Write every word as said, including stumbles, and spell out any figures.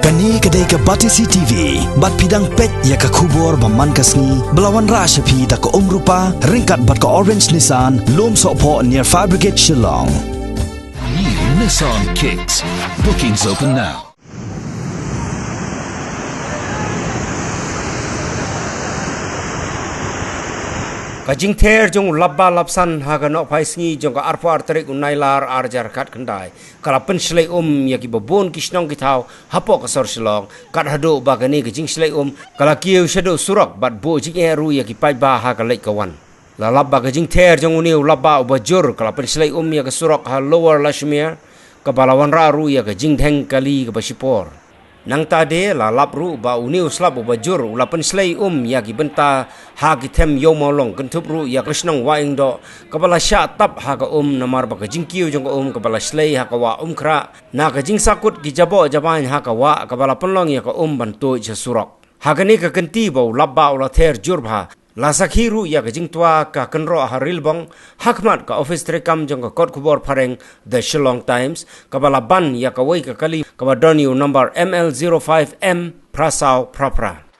Kane ka dei ka Batesi T V, bad phi dang peit ïa ka khubor ba man ka sngi, ba la wanrah sha phi da ka Umrupa, ryngkat bad ka Orange Nissan, Lumsohphoh near Fire Brigade Shillong. New Nissan Kicks. Bookings open now. Ka jingther jong u lapbah lapsan ha ka nohphai sngi jong ka arphew ar tarik u Nailar ar hajar khatkhyndai ka la pynshlei um ïa kiba bun ki shnong ki thaw hapoh ka sor Shillong, kat haduh ba kane ka jingshlei um ka la kiew shaduh surok bad buh jingeh ruh ïa ki paidbah ha ka leit ka wan. La lap ba ka jingther jong une u lapbah uba jur ka la pynshlei um ïa ka surok ha Lower Lashmere, kaba la wanrah ruh ïa ka jingdheng kali kaba shipor. Nangta de la lap ruh ba une u slap uba jur u la pynshlei um ïa ki bynta ha ki them Ïew Mawlong, kynthup ruh ïa ka shnong Wahingdoh kaba la shah tap ha ka um namar ba ka jingkiew jong ka um kaba la shlei ha ka wah Umkhrah, na ka jingsakut ki jaboh jabain ha ka wah kaba la pynlong ïa ka um ban tuid sha surok. Ha kane ka kynti ba u lapbah u la ther jur bha, la sakhi ruh ïa ka jingtwa ka kynroh ha Rilbong, ha khmat ka ophis treikam jong ka kot khubor phareng The Shillong Times, kaba la ban ïa kawei ka kali kaba don ïa u nambar M L zero five M phra saw phra phra.